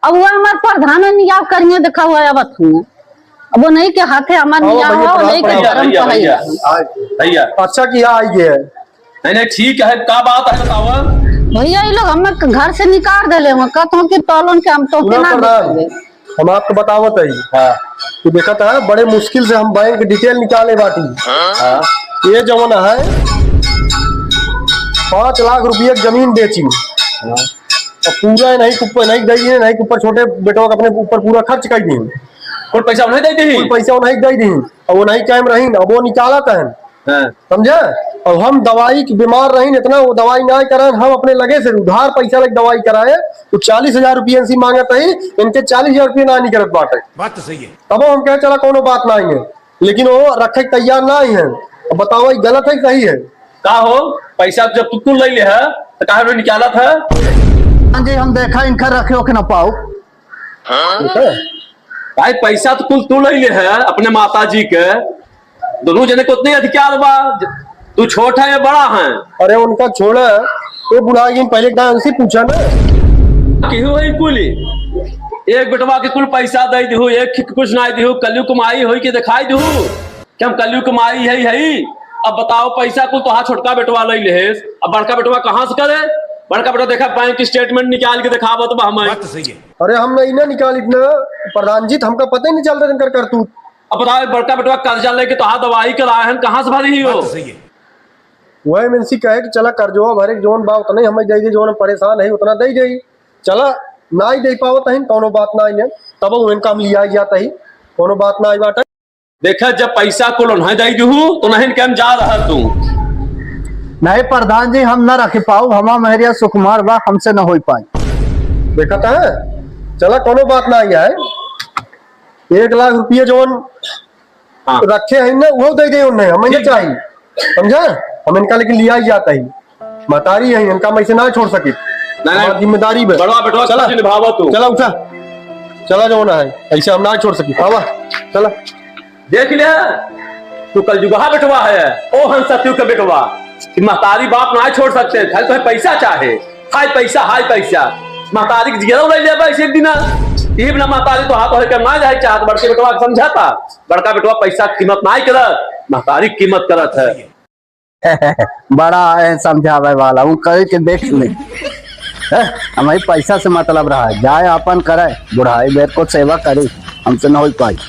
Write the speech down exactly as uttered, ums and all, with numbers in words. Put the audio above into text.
अब वो हमार प्रधान नियाव करिए, देखा हुआ अब तुम। अब वो नहीं के हाथे हमार आओ नियाव भैया, हो, प्रणाम, नहीं के प्रणाम। गरम भैया, कहे। भैया, भैया। अच्छा किया आई है। नहीं, नहीं, ठीक है, का बात है, बतावा। भैया, ये लोग हमें घर से निकाल देले हुए, कहत हो कि तोलन के हम तो सुना ना प्रधान, देंगे। हम आपको बतावत है। हाँ। कि देखत है, बड़े मुश्किल से हम बैंक detail निकाले बाटी। हाँ। ये जवन है, पाँच लाख रुपये की जमीन बेची। हाँ। और पूरा नहीं के ऊपर नहीं दई, नहीं के ऊपर छोटे बेटवा के अपने ऊपर पूरा खर्च कर दी। कुल पैसा उन्हें दे दी। कुल पैसा उन्हें दे दी। और वो नहीं कायम रही, अब वो निकालत है। हाँ। समझे? अब हम दवाई की बीमार रही, इतना वो दवाई ना कराए, हम अपने लगे से उधार पैसा लेके दवाई कराए, तो चालीस हजार रुपये इनसे मांगत है, इनके चालीस हजार रुपये ना निकलत बाटे। बात तो सही है। तब हम कहे, "चला, कोनो बात नहीं है," लेकिन वो रखे के तैयार नहीं है। अब बताओ, ये गलत है कि सही है? का हो, पैसा जब तू कुल ले ले है, तो काहे नहीं निकालत है? हाँ जी, हम देखा इनका रखे होके ना पाओ। हाँ? भाई, पैसा तो कुल तू ले ले है अपने माता जी के, दोनों जने को उतने अधिकार बा। तू छोट है या बड़ा है? अरे उनका छोड़ा, वो बुढ़ा गई, पहले एक दान से पूछा ना। केहू है कुल, एक बेटवा के कुल पैसा दे दिहू, एक के कुछ ना दिहू, कलयुग के माई होई के दिखाई दिहू कि हम कलयुग के माई है, है। अब बताओ, पैसा कुल तोहार छोटका बेटवा ले लेस, अब बड़का बेटवा कहाँ से करे? बड़का बेटवा देखा, बैंक statement निकाल के दिखावत बा हमें। बात तो सही है। अरे हम नहीं ना निकालित ना, प्रधान जी, तो हमका पता ही नहीं चलता इनकर करतूत। अब बताओ, बड़का बेटवा कर्जा लेके तोहार दवाई कराए हैं, कहाँ से भरी ही हो? बात तो सही है। वही में इनसे कहे कि चला कर्जवा भरे के जौन बा उतना ही हमें दे दे, जौन हम परेशान है उतना दे दे। चला, ना ही दे पावत है, कौनो बात ना है, तब वो इनका हम लिया जाता ही, कौनो बात ना आई बात है। देखा, जब पैसा कुल नहीं दे दिहू, तो नहीं के हम जा रहा तू। नहीं प्रधान जी, हम ना रख पाऊ, हमार महरिया सुकुमार बा, हमसे न होई पाई। देखत है, चला, कौनो बात ना आई है। एक लाख रुपये जौन हाँ। रखे हैं ना, वो दे दे उन्हें, हमें ना ठीक। चाहिए, समझा? हम इनका लेकिन लिया ही जाता ही। महतारी है, इनका हम ऐसे ना छोड़ सकी। नहीं, नहीं। हमार जिम्मेदारी बे। बड़वा बेटवा चला। सब निभावा तू। चला उठा, चला जाओ ना है, ऐसे हम ना छोड़ सकी। आवा, चला। देख ले, तू कलजुगहा बेटवा है, ओ हंस सत्यु के बेटवा। कि महतारी बाप ना छोड़ सकते, खाली तुम्हें पैसा चाहे, हाय पैसा, हाय पैसा। महतारी के जिगरा उड़ाई लेबा ऐसे एक दिन। ये बिना महतारी तो हाथ होकर ना जाए चाहत, बड़के बेटवा के समझाता। बड़का बेटवा पैसा के कीमत ना करत, महतारी के कीमत करत है। बड़ा है समझावे वाला, वो कहे के देख ले। हैं? हमें पैसा से मतलब रहा है, जाए अपन करे, बुढ़ाई बेर को सेवा करी, हमसे न हो पाई।